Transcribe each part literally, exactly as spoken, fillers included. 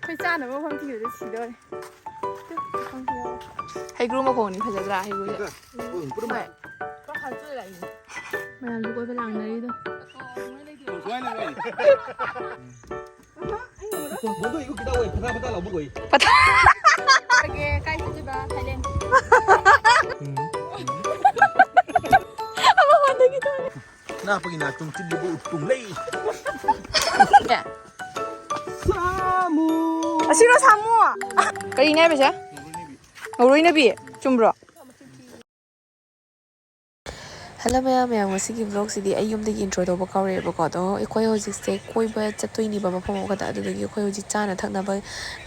ꯑꯩꯈꯣꯏ ꯆꯥꯅꯕ ꯃꯐꯝ ꯊꯤꯕꯗ ꯁꯤꯗꯧꯔꯦ꯫ ꯍꯩꯒ꯭ꯔꯨ ꯃꯈꯣꯡꯅꯤ ꯐꯖꯗ꯭ꯔꯥ? ꯍꯩꯒ꯭ꯔꯨꯁꯦ꯫ ꯍꯣꯏ꯫ ꯃꯌꯥꯝꯁꯨ ꯀꯣꯏꯕ ꯂꯥꯡꯅꯔꯤꯗꯣ꯫ ꯀꯥꯏ ꯆꯠꯇꯣꯏꯕ? ꯊꯥꯏꯂꯦꯟ꯫ ꯅꯥꯄꯒꯤ ꯅꯥꯆꯨꯡ ꯆꯤꯜꯂꯤꯕꯨ ꯎꯠꯇꯨꯝ ꯂꯩ꯫ ꯁꯥꯃꯨ꯫ ꯑꯁꯤꯔꯣ ꯁꯥꯃꯨ? ꯀꯔꯤꯅꯦ ꯍꯥꯏꯕꯁꯦ? ꯉꯧꯔꯣꯏꯅꯕꯤ꯫ ꯆꯨꯝꯕ꯭ꯔꯣ? ꯍꯜꯂꯣ ꯃꯌꯥꯝ, ꯃꯌꯥꯝ ꯉꯁꯤꯒꯤ ꯕ꯭ꯂꯣꯛꯁꯤꯗꯤ ꯑꯩ ꯌꯨꯝꯗꯒꯤ ꯏꯟꯇ꯭ꯔꯣ ꯇꯧꯕ ꯀꯥꯎꯔꯛꯑꯦꯕꯀꯣ꯫ ꯑꯗꯣ ꯑꯩꯈꯣꯏ ꯍꯧꯖꯤꯛꯁꯦ ꯀꯣꯏꯕ ꯆꯠꯇꯣꯏꯅꯦꯕ ꯃꯐꯝ ꯑꯃꯈꯛꯇ꯫ ꯑꯗꯨꯗꯒꯤ ꯑꯩꯈꯣꯏ ꯍꯧꯖꯤꯛ ꯆꯥꯅ ꯊꯛꯅꯕ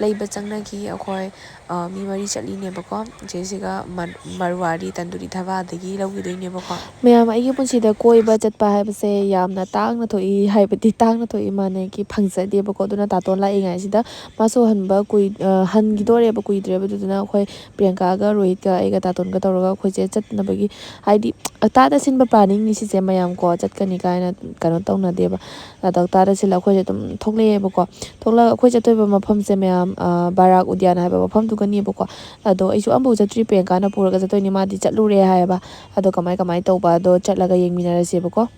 ꯂꯩꯕ ꯆꯪꯅꯈꯤ꯫ ꯑꯩꯈꯣꯏ ꯑ, ꯃꯤ ꯃꯔꯤ ꯆꯠꯂꯤꯅꯦꯕꯀꯣ꯫ ꯏꯆꯦꯁꯤꯒ ꯃ-, ꯃꯔꯋꯥꯔꯤ ꯇꯟꯗꯨꯔꯤ ꯙꯥꯕꯥꯗꯒꯤ ꯂꯧꯈꯤꯗꯣꯏꯅꯦꯕꯀꯣ꯫ ꯃꯌꯥꯝ, ꯑꯩꯒꯤ ꯄꯨꯟꯁꯤꯗ ꯀꯣꯏꯕ ꯆꯠꯄ ꯍꯥꯏꯕꯁꯦ ꯌꯥꯝꯅ ꯇꯥꯡꯅ ꯊꯣꯛꯏ, ꯍꯥꯏꯕꯗꯤ ꯇꯥꯡꯅ ꯊꯣꯛꯏ ꯃꯥꯟꯅꯒꯤ ꯐꯪꯖꯗꯦꯕꯀꯣ꯫ ꯑꯗꯨꯅ ꯇꯥꯇꯣꯟ ꯂꯥꯛꯏꯉꯩꯁꯤꯗ ꯃꯥꯁꯨ ꯍꯟꯕ ꯀꯨꯏ-, ꯑ, ꯍꯟꯈꯤꯗꯣꯔꯦꯕ, ꯀꯨꯏꯗ꯭ꯔꯦꯕ꯫ ꯑꯗꯨꯗꯨꯅ ꯑꯩꯈꯣꯏ ꯄ꯭ꯔꯤꯌꯥꯡꯀꯥꯒ ꯔꯣꯍꯤꯠꯀ ꯑꯩꯒ ꯇꯥꯇꯣꯟꯒ ꯇꯧꯔꯒ ꯑꯩꯈꯣꯏꯁꯦ ꯆꯠꯅꯕꯒꯤ, ꯍꯥꯏꯗꯤ ꯇꯥꯗ ꯁꯤꯟꯕ ꯄ꯭ꯂꯥꯅꯤꯡꯅꯤ ꯁꯤꯁꯦ ꯃꯌꯥꯝ ꯀꯣ, ꯆꯠꯀꯅꯤ ꯀꯥꯏꯅ ꯀꯩꯅꯣ ꯇꯧꯅꯗꯦꯕ꯫ ꯑꯗꯣ ꯇꯥꯗ ꯁꯤꯜꯂ ꯑꯩꯈꯣꯏꯁꯦ ꯑꯗꯨꯝ ꯊꯣꯛꯂꯛꯑꯦꯕꯀꯣ꯫ ꯊꯣꯛꯂꯛ-, ꯑꯩꯈꯣꯏ ꯆꯠꯇꯣꯏꯕ ꯃꯐꯝꯁꯦ ꯃꯌꯥꯝ, ꯑ, ꯕꯔꯥꯛ ꯎꯗ꯭ꯌꯥꯟ ꯍꯥꯏꯕ ꯃꯐꯝꯗꯨꯒꯅꯦꯕꯀꯣ꯫ ꯑꯗꯣ ꯑꯩꯁꯨ ꯑꯝꯐꯥꯎ ꯆꯠꯇ꯭ꯔꯤ, ꯄ꯭ꯔꯤꯌꯥꯡꯀꯥꯅ ꯄꯨꯔꯒ ꯆꯠꯇꯣꯏꯅꯤ, ꯃꯥꯗꯤ ꯆꯠꯂꯨꯔꯦ ꯍꯥꯏꯌꯦꯕ꯫ ꯑꯗꯣ ꯀꯃꯥꯏ ꯀꯃꯥꯏ ꯇꯧꯕ ꯑꯗꯣ ꯆꯠꯂꯒ ꯌꯦꯡꯃꯤꯟꯅꯔꯁꯦꯕꯀꯣ꯫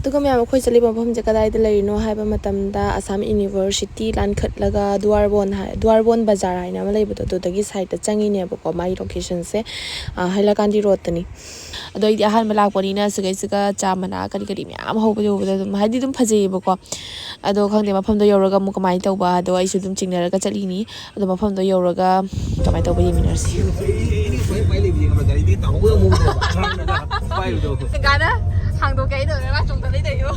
ꯑꯗꯨꯒ ꯃꯌꯥꯝ, ꯑꯩꯈꯣꯏ ꯆꯠꯂꯤꯕ ꯃꯐꯝꯁꯦ ꯀꯗꯥꯏꯗ ꯂꯩꯔꯤꯅꯣ ꯍꯥꯏꯕ ꯃꯇꯝꯗ, ꯑꯁꯥꯝ ꯌꯨꯅꯤꯚꯔꯁꯤꯇꯤ ꯂꯥꯟꯈꯠꯂꯒ ꯗꯨꯋꯥꯔꯕꯣꯟ ꯍꯥꯏ, ꯗꯨꯋꯥꯔꯕꯣꯟ ꯕꯖꯥꯔ ꯍꯥꯏꯅ ꯑꯃ ꯂꯩꯕꯗꯣ, ꯑꯗꯨꯗꯒꯤ ꯁꯥꯏꯠꯇ ꯆꯪꯉꯤꯅꯦꯕꯀꯣ꯫ ꯃꯥꯒꯤ ꯂꯣꯀꯦꯁꯟꯁꯦ, ꯑ, ꯍꯥꯏꯂꯀꯥꯟꯗꯤ ꯔꯣꯗꯇꯅꯤ꯫ ꯑꯗꯣ ꯑꯩꯗꯤ ꯑꯍꯥꯟꯕ ꯂꯥꯛꯄꯅꯤꯅ ꯁꯤꯒꯩꯁꯤꯒ ꯆꯥ ꯃꯅꯥ ꯀꯔꯤ ꯀꯔꯤ ꯃꯌꯥꯝ ꯍꯧꯕꯗꯣ ꯎꯕꯗ ꯑꯗꯨꯝ, ꯍꯥꯏꯗꯤ ꯑꯗꯨꯝ ꯐꯖꯩꯌꯦꯕꯀꯣ꯫ ꯑꯗꯣ ꯈꯪꯗꯦ, ꯃꯐꯝꯗꯣ ꯌꯧꯔꯒ ꯑꯃꯨꯛ ꯀꯃꯥꯏꯅ ꯇꯧꯕ ꯑꯗꯣ ꯑꯩꯁꯨ ꯑꯗꯨꯝ ꯆꯤꯡꯅꯔꯒ ꯆꯠꯂꯤꯅꯤ꯫ ꯑꯗꯣ ꯃꯐꯝꯗꯣ ꯌꯧꯔꯒ ꯀꯃꯥꯏꯅ ꯇꯧꯕ ꯌꯦꯡꯃꯤꯟꯅꯔꯁꯤ꯫ ꯁꯤꯡꯒꯥꯅ ꯍꯥꯡꯗꯣꯛꯀꯦ ꯍꯥꯏꯗꯧꯔꯒ ꯆꯣꯡꯊꯠꯂꯛꯏꯗꯣ꯫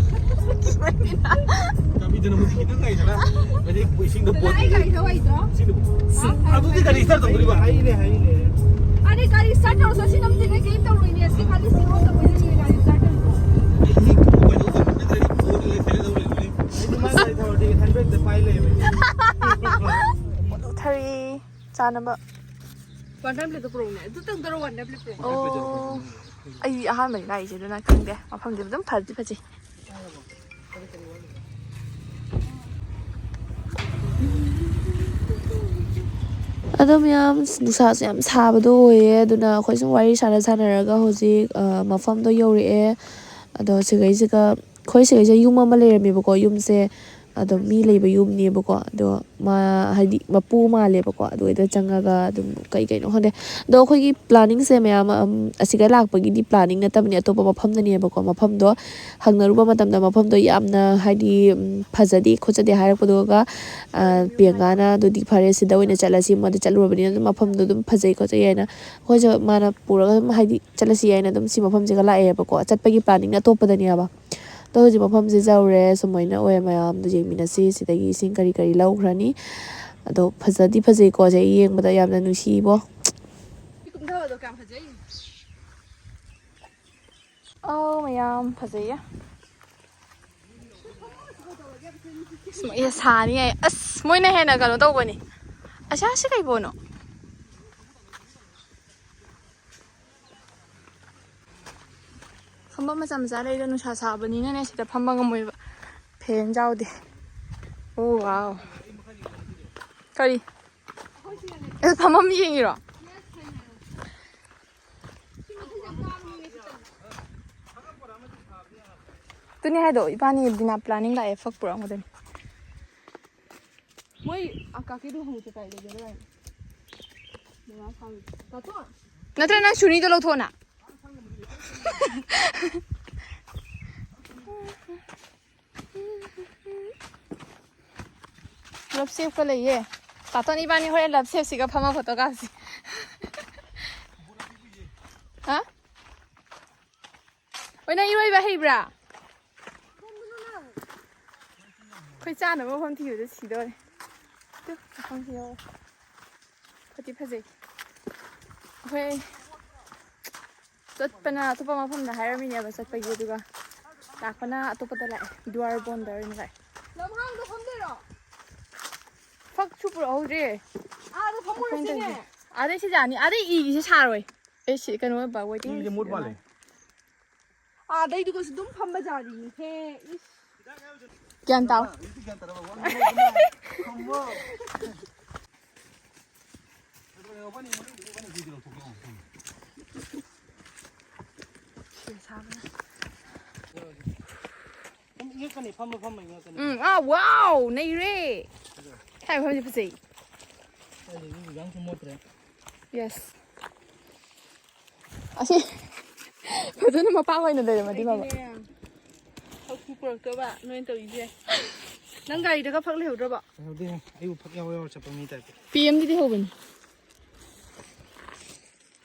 ꯀꯥꯕꯤꯗꯅ ꯃꯣꯏꯗꯤ ꯈꯤꯇꯪ ꯉꯥꯏꯗꯅ꯫ ꯃꯣꯏꯗꯤ ꯏꯁꯤꯡꯗ ꯄꯣꯠ ꯑꯗꯨꯗꯤ ꯀꯔꯤ ꯁ꯭ꯇꯥꯔꯠ ꯇꯧꯗꯣꯔꯤꯕ? ꯑꯗꯨꯗꯤ ꯀꯔꯤ ꯁ꯭ꯇꯥꯔꯠ ꯇꯧꯔꯣꯏꯅꯦ, ꯁꯤ ꯈꯜꯂꯤ ꯁꯤ ꯇꯧꯕꯩꯅꯦ ꯒꯥꯔꯤ ꯁ꯭ꯇꯥꯔꯠ ꯇꯧꯔꯤꯗꯣ꯫ ꯑꯩꯗꯤ ꯀꯩꯅꯣ ꯇꯧꯕ ꯅꯠꯇ꯭ꯔꯗꯤ ꯄꯣꯠ ꯂꯩ ꯊꯥꯏꯅ ꯇꯧ ꯂꯩꯕꯅꯤ꯫ ꯑꯩꯗꯤ ꯃꯥ ꯒꯥꯔꯤ ꯊꯧꯔꯗꯤ ꯍꯦꯜꯃꯦꯠꯇ ꯄꯥꯏ ꯂꯩꯕꯅꯤ꯫ ꯊꯔꯤ ꯆꯥꯅꯕ꯫ One time ꯄ꯭ꯂꯦꯠꯇꯣ ꯄꯨꯔꯛꯎꯅꯦ꯫ ꯑꯗꯨꯇꯪ ꯇꯧꯔꯣ, ꯋꯥꯟ ꯇꯥꯏꯝ ꯄ꯭ꯂꯦꯠ ꯄꯨꯔꯛꯎ꯫ ꯑꯣ, ꯑꯩ ꯑꯍꯥꯟꯕꯅꯤ ꯂꯥꯛꯏꯁꯦ, ꯑꯗꯨꯅ ꯈꯪꯗꯦ꯫ ꯃꯐꯝꯗꯤ ꯑꯗꯨꯝ ꯐꯗꯤ ꯐꯖꯩ꯫ ꯑꯗꯣ ꯃꯌꯥꯝ, ꯅꯨꯡꯁꯥꯁꯨ ꯌꯥꯝ ꯁꯥꯕꯗꯣ ꯑꯣꯏꯌꯦ꯫ ꯑꯗꯨꯅ ꯑꯩꯈꯣꯏ ꯁꯨꯝ ꯋꯥꯔꯤ ꯁꯥꯟꯅ ꯁꯥꯟꯅꯔꯒ ꯍꯧꯖꯤꯛ, ꯑ, ꯃꯐꯝꯗꯣ ꯌꯧꯔꯛꯑꯦ꯫ ꯑꯗꯣ ꯁꯤꯈꯩꯁꯤꯒ, ꯑꯩꯈꯣꯏ ꯁꯤꯈꯩꯁꯤꯗ ꯌꯨꯝ ꯑꯃ ꯂꯩꯔꯝꯃꯦꯕꯀꯣ, ꯌꯨꯝꯁꯦ ꯑꯗꯨꯝ ꯃꯤ ꯂꯩꯕ ꯌꯨꯝꯅꯦꯕꯀꯣ꯫ ꯑꯗꯣ ꯃꯥ, ꯍꯥꯏꯗꯤ ꯃꯄꯨ ꯃꯥꯜꯂꯦꯕꯀꯣ, ꯑꯗꯨꯗꯩꯗ ꯆꯪꯉꯒ ꯑꯗꯨꯝ ꯀꯩ ꯀꯩꯅꯣ ꯈꯪꯗꯦ꯫ ꯑꯗꯣ ꯑꯩꯈꯣꯏꯒꯤ ꯄ꯭ꯂꯥꯅꯤꯡꯁꯦ ꯃꯌꯥꯝ, ꯑꯝ, ꯑꯁꯤꯗ ꯂꯥꯛꯄꯒꯤꯗꯤ ꯄ꯭ꯂꯥꯅꯤꯡ ꯅꯠꯇꯕꯅꯤ, ꯑꯇꯣꯞꯄ ꯃꯐꯝꯗꯅꯦꯕꯀꯣ꯫ ꯃꯐꯝꯗꯣ ꯍꯪꯅꯔꯨꯕ ꯃꯇꯝꯗ ꯃꯐꯝꯗꯣ ꯌꯥꯝꯅ, ꯍꯥꯏꯗꯤ, ꯎꯝ, ꯐꯖꯗꯦ ꯈꯣꯠꯆꯗꯦ ꯍꯥꯏꯔꯛꯄꯗꯨꯒ, ꯑ, ꯄꯤꯌꯪꯀꯥꯅ ꯑꯗꯨꯗꯤ ꯐꯔꯦ, ꯁꯤꯗ ꯑꯣꯏꯅ ꯆꯠꯂꯁꯤ, ꯃꯣꯏꯗ ꯆꯠꯂꯨꯔꯕꯅꯤꯅ ꯑꯗꯨꯝ ꯃꯐꯝꯗꯣ ꯑꯗꯨꯝ ꯐꯖꯩ ꯈꯣꯠꯆꯩ ꯍꯥꯏꯅ ꯑꯩꯈꯣꯏꯁꯨ ꯃꯥꯅ ꯄꯨꯔꯒ ꯑꯗꯨꯝ, ꯍꯥꯏꯗꯤ, ꯆꯠꯂꯁꯤ ꯍꯥꯏꯅ ꯑꯗꯨꯝ ꯁꯤ ꯃꯐꯝꯁꯤꯒ ꯂꯥꯛꯑꯦꯕꯀꯣ꯫ ꯆꯠꯄꯒꯤ ꯄ꯭ꯂꯥꯅꯤꯡꯅ ꯑꯇꯣꯞꯄꯗꯅꯦꯕ꯫ ꯑꯗꯣ ꯍꯧꯖꯤꯛ ꯃꯐꯝꯁꯦ ꯌꯧꯔꯦ꯫ ꯁꯨꯃꯥꯏꯅ ꯑꯣꯏ꯫ ꯃꯌꯥꯝꯗꯣ ꯌꯦꯡꯃꯤꯟꯅꯁꯤ꯫ ꯁꯤꯗꯒꯤ ꯏꯁꯤꯡ ꯀꯔꯤ ꯀꯔꯤ ꯂꯧꯈ꯭ꯔꯅꯤ꯫ ꯑꯗꯣ ꯐꯖꯗꯤ ꯐꯖꯩꯀꯣ꯫ ꯁꯦ ꯌꯦꯡꯕꯗ ꯌꯥꯝꯅ ꯅꯨꯡꯁꯤꯕꯣ꯫ ꯀꯨꯝꯊꯕꯗꯣ ꯀꯌꯥꯝ ꯐꯖꯩ꯫ ꯑꯧ, ꯃꯌꯥꯝ ꯐꯖꯩꯌꯦ꯫ ꯑꯁ, ꯃꯣꯏ ꯁꯥꯅꯤ ꯍꯥꯏ꯫ ꯑꯁ, ꯃꯣꯏꯅ ꯍꯦꯟꯅ ꯀꯩꯅꯣ ꯇꯧꯕꯅꯤ꯫ ꯑꯁ, ꯑꯁꯤ ꯀꯩ ꯄꯣꯠꯅꯣ? ꯐꯝꯕ ꯃꯆꯥ ꯃꯆꯥ ꯂꯩꯗ, ꯅꯨꯡꯁꯥ ꯁꯥꯕꯅꯤꯅꯅꯦ ꯁꯤꯗ ꯐꯝꯕ ꯉꯝꯃꯣꯏꯕ꯫ ꯐꯦꯟ ꯌꯥꯎꯗꯦ꯫ ꯑꯣ, ꯋꯥꯎ꯫ ꯀꯔꯤ? ꯑꯦ, ꯐꯝꯐꯝ ꯌꯦꯡꯉꯤꯔꯣ? ꯑꯗꯨꯅꯦ ꯍꯥꯏꯗꯣ, ꯏꯕꯥꯅꯤ ꯕꯤꯅꯥ ꯄ꯭ꯂꯥꯅꯤꯡ ꯂꯥꯛꯑꯦ, ꯐꯛ ꯄꯨꯔꯛꯑꯝꯒꯗꯣꯏꯅꯤ꯫ ꯃꯣꯏ ꯑꯀꯥꯀꯤꯗꯨ ꯍꯪꯉꯨ ꯀꯥꯏ ꯂꯩꯒꯦ ꯂꯥꯏ꯫ ꯃꯉꯥ ꯐꯥꯔꯨ꯫ ꯇꯥꯇꯣ! ꯅꯠꯇ꯭ꯔ ꯅꯪ ꯁꯨꯅꯤꯗꯣ ꯂꯧꯊꯣꯛꯑꯣꯅ꯫ ꯂꯞ ꯁꯦꯞꯀ ꯂꯩꯌꯦ꯫ ꯇꯥꯇꯣꯟ ꯏꯕꯥꯅꯤ ꯍꯣꯔꯦꯟ ꯂꯞ ꯁꯦꯞꯁꯤꯒ ꯐꯝꯃ ꯐꯣꯇꯣ ꯀꯥꯞꯁꯤ꯫ ꯍꯥ? ꯍꯣꯏ, ꯅꯪ ꯏꯔꯣꯏꯕ ꯍꯩꯕ꯭ꯔꯥ? ꯑꯩꯈꯣꯏ ꯆꯥꯅꯕ ꯃꯐꯝ ꯊꯤꯕꯗ ꯁꯤꯗꯧꯔꯦ꯫ ꯇꯨ, ꯃꯐꯝꯁꯤ ꯌꯧꯔꯦ꯫ ꯐꯗꯤ ꯐꯖꯩ꯫ ꯑꯩꯈꯣꯏ ꯆꯠꯄꯅ ꯑꯇꯣꯞꯄ ꯃꯐꯝꯗ ꯍꯥꯏꯔꯝꯃꯤꯅꯦꯕ ꯆꯠꯄꯒꯤ, ꯑꯗꯨꯒ ꯂꯥꯛꯄꯅ ꯑꯇꯣꯞꯄꯗ ꯂꯥꯛꯑꯦ, ꯗꯨꯋꯥꯔ ꯕꯣꯟꯗ ꯑꯣꯏꯅ ꯂꯥꯛꯑꯦ꯫ ꯂꯝꯍꯥꯡꯗ ꯐꯝꯗꯣꯏꯔꯣ? ꯐꯛꯁꯨ ꯄꯨꯔꯛꯍꯧꯗ꯭ꯔꯦ꯫ ꯑꯥꯗ ꯐꯝꯃꯨꯔꯁꯤꯅꯦ꯫ ꯑꯩꯈꯣꯏꯅ ꯇꯧꯔꯤꯁꯦ꯫ ꯑꯥꯗꯩ ꯁꯤꯗ ꯌꯥꯅꯤ, ꯑꯥꯗꯩ ꯏꯒꯤꯁꯦ ꯁꯥꯔꯣꯏ꯫ ꯑꯩ ꯁꯤ ꯀꯩꯅꯣ ꯑꯣꯏꯕ, waiting list ꯃꯨꯠ ꯃꯥꯜꯂꯦ꯫ ꯑꯥꯗꯩꯗꯨꯒꯁꯨ ꯑꯗꯨꯝ ꯐꯝꯕ ꯖꯥꯠꯅꯤꯅꯦꯍꯦ꯫ ꯏꯁ꯫ ꯒ꯭ꯌꯥꯟ ꯇꯥꯎ꯫ ꯒ꯭ꯌꯥꯟ ꯇꯥꯔꯕ? ꯋꯥ ꯉꯥꯡꯕ ꯈꯨꯝꯃꯣ꯫ ꯎꯝ, ꯑꯥ, wow, ꯅꯩꯔꯦ꯫ ꯊꯥꯏ ꯃꯐꯝꯁꯦ ꯐꯖꯩ꯫ Yes꯫ ꯑꯁꯤ ꯐꯖꯅ ꯃꯄꯥ ꯑꯣꯏꯅ ꯂꯩꯔꯝꯃꯗꯤ ꯐꯕ꯫ ꯑꯩꯗꯤꯅꯦ, ꯐꯛꯁꯨ ꯄꯨꯔꯛꯇꯕ ꯅꯣꯏꯅ ꯇꯧꯔꯤꯁꯦ꯫ ꯅꯪ ꯒꯥꯔꯤꯗꯒ ꯐꯛ ꯂꯩꯍꯧꯗ꯭ꯔꯕꯣ? ꯂꯩꯍꯧꯗꯦ, ꯑꯩꯕꯨ ꯐꯛ ꯌꯥꯎꯔ ꯌꯥꯎꯔ ꯆꯠꯄ ꯃꯤ ꯇꯥꯏꯞꯇ꯫ ꯄꯤ ꯑꯦꯝꯗꯗꯤ ꯍꯧꯕꯅꯤ꯫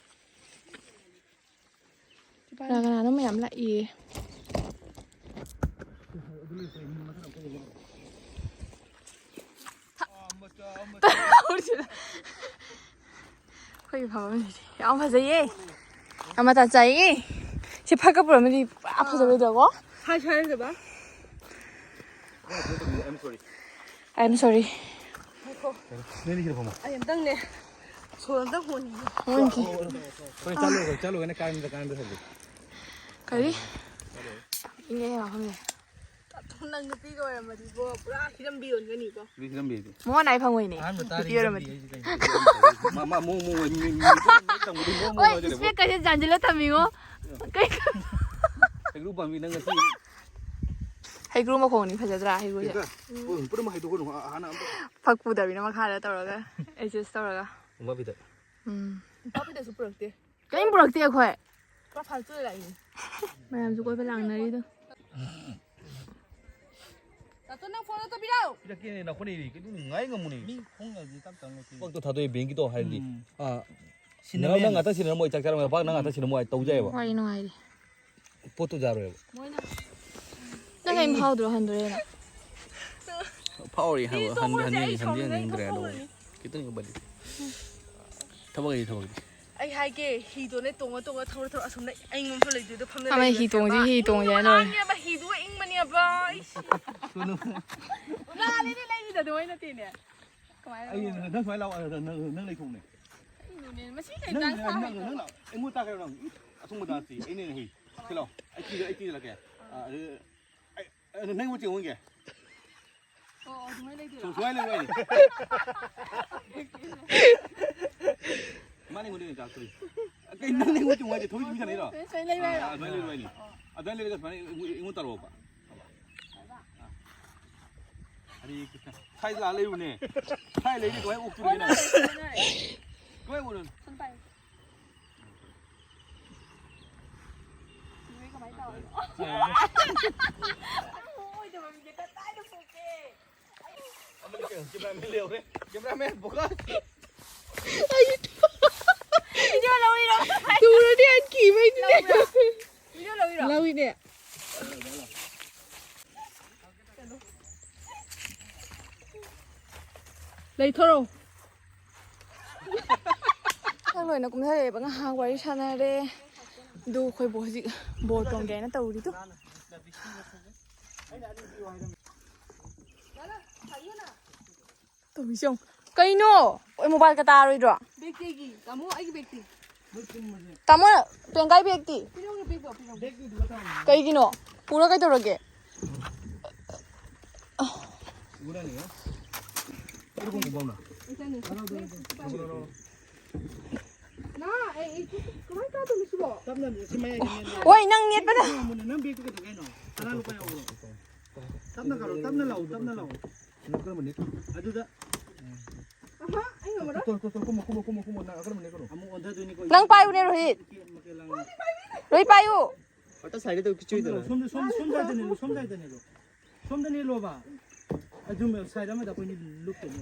ꯀꯅꯥ ꯀꯅꯥꯅꯣ ꯃꯌꯥꯝ ꯂꯥꯛꯏꯌꯦ꯫ ꯑꯩꯈꯣꯏꯒꯤ ꯐꯝꯐꯝꯁꯤꯗꯤ ꯌꯥꯝ ꯐꯖꯩꯌꯦ꯫ ꯌꯥꯝ ꯃꯇꯥ ꯆꯥꯏꯌꯦ꯫ ꯁꯤ ꯐꯛꯀ ꯄꯨꯔꯝꯃꯗꯤ ꯄꯨꯔꯥ ꯐꯖꯔꯣꯏꯗ꯭ꯔꯣꯀꯣ? ꯁ꯭ꯋꯥꯏ ꯁ꯭ꯋꯥꯏ ꯂꯩꯖꯕ? I'm sorry꯫ ꯅꯣꯏꯅꯤ ꯁꯤꯗ ꯐꯝꯃꯣ꯫ ꯑꯩ ꯑꯝꯇꯪꯅꯦ꯫ ꯁꯣꯔ ꯑꯝꯇꯪ ꯍꯣꯟꯈꯤꯒꯦ꯫ ꯍꯣꯏ, ꯆꯠꯂꯨꯔꯒ, ꯆꯠꯂꯨꯔꯒꯅ ꯀꯥꯟꯗ, ꯀꯥꯟꯗ ꯍꯧꯖꯤꯛ꯫ ꯀꯔꯤ? ꯏꯪꯉꯦ ꯃꯐꯝꯁꯦ꯫ ꯅꯪ ꯅꯨꯄꯤꯒ ꯑꯣꯏꯔꯝꯃꯗꯤꯀꯣ, ꯄꯨꯔꯥ ꯍꯤꯔꯝꯕꯤ ꯑꯣꯟꯒꯅꯤꯀꯣ꯫ ꯅꯨꯄꯤ ꯍꯤꯔꯝꯕꯤꯗꯤ꯫ ꯃꯣꯍꯣꯟ ꯑꯩ ꯐꯪꯉꯣꯏꯅꯦ꯫ ꯑꯍꯥꯟꯕ ꯇꯥꯔꯤ ꯅꯨꯄꯤ ꯑꯣꯏꯔꯝꯃꯗꯤ꯫ ꯍꯤꯔꯝꯕꯤ ꯍꯥꯏꯁꯤꯗꯤ ꯀꯩꯅꯣ? ꯃꯥ, ꯃꯥ ꯃꯑꯣꯡ ꯃꯑꯣꯡ ꯃꯤ, ꯃꯤ, ꯃꯤ ꯇꯝꯕꯗꯤ ꯃꯑꯣꯡ ꯃꯑꯣꯡ ꯍꯣꯏ, ꯍꯥꯏꯗꯣꯏꯅꯦꯕ꯫ Spec ꯀꯁꯦ ꯌꯥꯟꯁꯤꯜꯂ ꯊꯝꯃꯤꯉꯣ꯫ ꯀꯩ ꯍꯩꯒ꯭ꯔꯨ ꯄꯥꯝꯕꯤ ꯅꯪ ꯉꯁꯤ ꯍꯩꯒ꯭ꯔꯨ ꯃꯈꯣꯡꯅꯤ ꯐꯖꯗ꯭ꯔꯥ ꯍꯩꯒ꯭ꯔꯨꯁꯦ? ꯀꯩꯀꯥ? ꯍꯣꯏ, ꯄꯨꯟꯅ ꯍꯩꯗꯣꯛꯀꯅꯨ, ꯑ-, ꯍꯥꯟꯅ ꯑꯝꯇ꯫ ꯐꯛ ꯄꯨꯗꯕꯤꯅ ꯃꯈꯥꯗ ꯇꯧꯔꯒ, adjust ꯇꯧꯔꯒ꯫ ꯃꯣꯝꯄꯥꯛꯄꯤꯗꯛ꯫ ꯎꯝ꯫ ꯃꯣꯝꯄꯥꯛꯄꯤꯗꯛꯁꯨ ꯄꯨꯔꯛꯇꯦ꯫ ꯀꯔꯤꯝ ꯄꯨꯔꯛꯇꯦ ꯑꯩꯈꯣꯏ꯫ ꯄꯨꯔꯥ ꯐꯥꯜꯇꯨꯗ ꯂꯥꯛꯏꯅꯦ꯫ ꯃꯌꯥꯝꯁꯨ ꯀꯣꯏꯕ ꯂꯥꯡꯅꯔꯤꯗꯣ꯫ ꯇꯥꯇꯣꯟ, ꯅꯪ phone ꯑꯝꯇ ꯄꯤꯔꯛꯎ꯫ ꯄꯤꯔꯛꯀꯦꯅꯦ, ꯂꯥꯛꯄꯅꯦ, ꯀꯩꯅꯣ ꯉꯥꯏ ꯉꯝꯃꯨꯅꯦ꯫ ꯃꯤ ꯈꯣꯡꯅ ꯍꯧꯖꯤꯛ ꯇꯞ ꯇꯞꯅ ꯆꯦꯜꯂꯤ꯫ ꯊꯕꯛꯇꯣ ꯊꯥꯗꯣꯛꯑꯦ, ꯕꯦꯡꯀꯤꯗꯣ ꯍꯥꯏꯔꯗꯤ꯫ ꯎꯝ꯫ ꯑꯥ, ꯁꯤꯟꯅꯕ ꯅꯪ, ꯅꯪ ꯌꯥꯅꯤ꯫ ꯉꯥꯛꯇꯪ ꯁꯤꯟꯅꯔꯝꯃꯣ, ꯑꯩ ꯆꯥꯛ ꯆꯥꯔꯝꯃꯒ ꯄꯥꯛ ꯅꯪ ꯉꯥꯛꯇꯪ ꯁꯤꯟꯅꯔꯝꯃꯣ, ꯑꯩ ꯇꯧꯖꯩꯑꯕ꯫ ꯋꯥꯔꯤ ꯅꯨꯡꯉꯥꯏꯔꯤ꯫ ꯄꯣꯠꯇꯨ ꯌꯥꯔꯣꯏꯕ꯫ ꯃꯣꯏꯅ ꯅꯪ ꯀꯩꯝ ꯐꯥꯎꯗ꯭ꯔꯣ ꯍꯟꯗꯣꯔꯦꯅ? ꯐꯥꯎꯔꯤ ꯍꯥꯏꯕ, ꯍꯟ-, ꯍꯟꯗꯤ ꯍꯟꯗꯤ ꯍꯟꯗꯤ ꯍꯟꯅꯤꯡꯗ꯭ꯔꯦ ꯑꯗꯣ꯫ ꯈꯤꯇꯪ ꯎꯕꯗꯤ꯫ ꯊꯕꯛ ꯂꯩ, ꯊꯕꯛ ꯂꯩ꯫ ꯑꯩ ꯍꯥꯏꯒꯦ, ꯍꯤꯗꯣꯅꯦ ꯇꯣꯡꯉ ꯇꯣꯡꯉ ꯊꯧꯔ ꯊꯧꯔ ꯑꯁꯣꯝꯗ ꯑꯏꯪꯕ ꯃꯐꯝ ꯂꯩꯗꯨꯗ ꯐꯝꯂ ꯑꯃ ꯍꯤ ꯂꯩꯔꯨꯔꯁꯦꯕ꯫ ꯇꯣꯡꯁꯤ, ꯍꯤ ꯇꯣꯡꯁꯤ ꯍꯥꯏ ꯂꯣꯏꯔꯦ꯫ ꯏꯪꯕꯅꯦꯕ, ꯍꯤꯗꯨꯒ ꯏꯪꯕꯅꯦꯕ꯫ ꯏꯁ꯫ ꯂꯥꯜꯂꯦꯅꯦ, ꯂꯩꯔꯤꯗꯣ ꯑꯗꯨꯃꯥꯏ ꯅꯠꯇꯦꯅꯦ꯫ ꯀꯃꯥꯏꯅ ꯑꯩ ꯇꯧꯕ? ꯅꯪ ꯁꯨꯃꯥꯏꯅ ꯂꯥꯛꯑꯣ, ꯅꯪ, ꯅꯪ, ꯅꯪ ꯂꯩꯊꯣꯛꯎꯅꯦ꯫ ꯀꯩꯅꯣꯅꯦ, ꯃꯁꯤ ꯀꯩ ꯅꯪ, ꯗꯥꯟꯁ ꯅꯪ, ꯅꯪ, ꯍꯩꯇꯕ? ꯅꯪ ꯂꯥꯛꯑꯣ꯫ ꯑꯩꯉꯣꯟꯗ ꯇꯥꯛꯀꯦꯔꯣ ꯅꯪ? ꯏ, ꯑꯊꯨꯝꯕ ꯗꯥꯟꯁꯇꯤ ꯑꯩꯅ ꯍꯦꯟꯅ ꯍꯩ꯫ ꯁꯤ ꯂꯥꯛꯑꯣ꯫ ꯑꯩ ꯀꯤꯗ-, ꯑꯩ ꯀꯤꯗꯂꯛꯀꯦ꯫ ꯑꯥ, ꯑꯗꯨ ꯑꯩ, ꯑꯗꯨ ꯅꯪ ꯑꯃꯨꯛ ꯆꯤꯡꯉꯨꯒꯦ꯫ ꯑꯣ, ꯑꯣ, ꯁꯨꯃꯥꯏꯅ ꯂꯩꯔꯣꯏꯅꯦ꯫ ꯃꯥꯅꯦ, ꯉꯣꯟꯗ ꯆꯥꯛꯇꯣꯏ꯫ ꯀꯩ ꯅꯪꯅꯦ ꯉꯣꯟꯗ ꯆꯨꯝꯃꯣꯏ ꯍꯥꯏꯁꯦ? ꯊꯧꯔꯤ ꯆꯨꯝꯃꯤ ꯁꯥꯟꯅꯩꯔꯣ? ꯁꯨꯃꯥꯏꯅ ꯂꯩꯕ ꯍꯥꯏꯔꯣ? ꯑꯥ, ꯑꯗꯨꯃꯥꯏꯅ ꯂꯩꯔꯣꯏꯅꯦ꯫ ꯑꯗꯨꯃꯥꯏꯅ ꯂꯩꯔꯒ ꯁꯨꯃꯥꯏꯅ ꯑꯩꯉꯣꯟ-, ꯑꯩꯉꯣꯟꯗ ꯇꯧꯔꯛꯑꯣꯕ꯫ ꯍꯔꯦ ꯀ꯭ꯔꯤꯁꯅ꯫ ꯁ꯭ꯋꯥꯏꯗ ꯂꯥꯛꯑ ꯂꯩꯔꯨꯅꯦ꯫ ꯁ꯭ꯋꯥꯏ ꯂꯩꯔꯤ ꯀꯃꯥꯏꯅ ꯑꯣꯛꯇꯣꯔꯤꯒꯦ ꯅꯪ? ꯀꯃꯥꯏꯅ ꯑꯣꯛꯅꯣ? ꯁꯨꯝ ꯄꯥꯏꯌꯨ꯫ ꯅꯣꯏ ꯀꯃꯥꯏꯅ ꯇꯧꯔꯤꯅꯣ? ꯑꯣꯏꯗꯕ ꯃꯤꯁꯦ ꯀꯗꯥꯏꯗ ꯄꯨꯒꯦ? ꯑꯃꯅ ꯀꯩꯅꯣ, cameraman ꯂꯩꯍꯧꯔꯦ꯫ Cameraman focus꯫ ꯑꯩ ꯚꯤꯗꯤꯑꯣ ꯂꯧꯔꯤꯔꯣ? ꯇꯨꯔꯗꯤ ꯑꯩ ꯀꯤꯕꯩꯅꯤꯅꯦ꯫ ꯂꯧꯕ꯭ꯔꯥ? ꯚꯤꯗꯤꯑꯣ ꯂꯧꯔꯤꯔꯣ? ꯂꯧꯏꯅꯦ꯫ ꯂꯩꯊꯣꯔꯛꯑꯣ꯫ ꯑꯉꯥꯡ ꯂꯣꯏꯅ ꯀꯨꯝꯊꯔꯛꯑꯦꯕ, ꯉꯥꯏꯍꯥꯛ ꯋꯥꯔꯤ ꯁꯥꯟꯅꯔꯦ꯫ ꯑꯗꯨ ꯑꯩꯈꯣꯏꯕꯨ ꯍꯧꯖꯤꯛ ꯕꯣꯜ ꯇꯣꯡꯒꯦ ꯍꯥꯏꯅ ꯇꯧꯔꯤꯗꯣ꯫ ꯇꯧꯔꯤꯁꯦ ꯌꯦꯡꯉꯨ꯫ ꯀꯩꯅꯣ? ꯑꯩ ꯃꯣꯕꯥꯏꯜꯒ ꯇꯥꯔꯣꯏꯗ꯭ꯔꯣ? ꯕꯦꯛꯇꯤ ꯑꯩꯒꯤ꯫ ꯇꯥꯃꯣ, ꯑꯩꯒꯤ ꯕꯦꯛꯇꯤ꯫ ꯇꯥꯃꯣ, ꯄꯦꯡꯀꯥꯏ ꯕꯦꯛꯇꯤ? ꯄꯤꯔꯝꯒꯦ, ꯄꯤꯔꯝꯒꯦ, ꯄꯤꯔꯝꯒꯦ꯫ ꯕꯦꯛꯇꯤ ꯑꯗꯨꯗ ꯊꯝꯃꯣ꯫ ꯀꯩꯒꯤꯅꯣ? ꯄꯨꯔ ꯀꯩꯗꯧꯔꯒꯦ? ꯎꯔꯅꯤ, ꯍꯥ? ꯏꯆꯟꯅꯤ꯫ ꯅꯥ, ꯑꯩ, ꯑꯩ, ꯀꯃꯥꯏꯅ ꯀꯥꯗꯣꯏꯅꯣ ꯁꯤꯕꯣ? ꯇꯞꯅ, ꯁꯤ ꯃꯌꯥꯏꯗ ꯃꯦꯟ ꯌꯥꯏ꯫ ꯍꯣꯏ, ꯅꯪ ꯅꯦꯠꯄꯗ꯫ ꯅꯪ ꯕꯦꯛꯇꯨ ꯀꯩꯗꯧ ꯀꯩꯅꯣ? ꯇꯔꯥ ꯂꯨꯄꯥ ꯌꯥꯎꯕ꯭ꯔꯣ? ꯇꯞꯅ ꯀꯥꯔꯣ, ꯇꯞꯅ ꯂꯥꯛꯑꯣ, ꯇꯞꯅ ꯂꯥꯛꯑꯣ꯫ ꯅꯪ ꯀꯔꯝꯕ ꯅꯦꯠ? ꯑꯗꯨꯗ꯫ ꯑꯍꯥ, ꯑꯩ ꯉꯝꯃꯔꯣꯏ꯫ ꯇꯣ, ꯇꯣ, ꯇꯣ, ꯀꯨꯝꯃꯣ, ꯀꯨꯝꯃꯣ, ꯀꯨꯝꯃꯣ, ꯀꯨꯝꯃꯣ, ꯅꯪ ꯀꯔꯝꯕ ꯅꯦꯠ ꯀꯩꯅꯣ? ꯑꯃꯨꯛ ꯑꯣꯟꯊꯗꯣꯏꯅꯤꯀꯣ꯫ ꯅꯪ ꯄꯥꯏꯌꯨꯅꯦ, ꯔꯣꯍꯤꯠ꯫ ꯃꯀꯦꯜ, ꯃꯀꯦꯜ ꯂꯥꯡ-꯫ ꯔꯣꯍꯤꯠ, ꯄꯥꯏꯌꯨ꯫ ꯁꯣꯝꯗ, ꯁꯣꯝꯗ, ꯁꯣꯝ, ꯁꯣꯝ ꯁꯥꯏꯗꯇ ꯅꯦꯠꯂꯣ, ꯁꯣꯝ ꯁꯥꯏꯗꯇ ꯅꯦꯠꯂꯣ꯫ ꯁꯣꯝꯗ ꯅꯦꯠꯂꯣꯕ꯫ ꯑꯗꯨꯝ ꯁꯥꯏꯗ ꯑꯃꯗ ꯑꯩꯈꯣꯏꯅꯤ ꯂꯨꯞꯇꯣꯏꯅꯦ꯫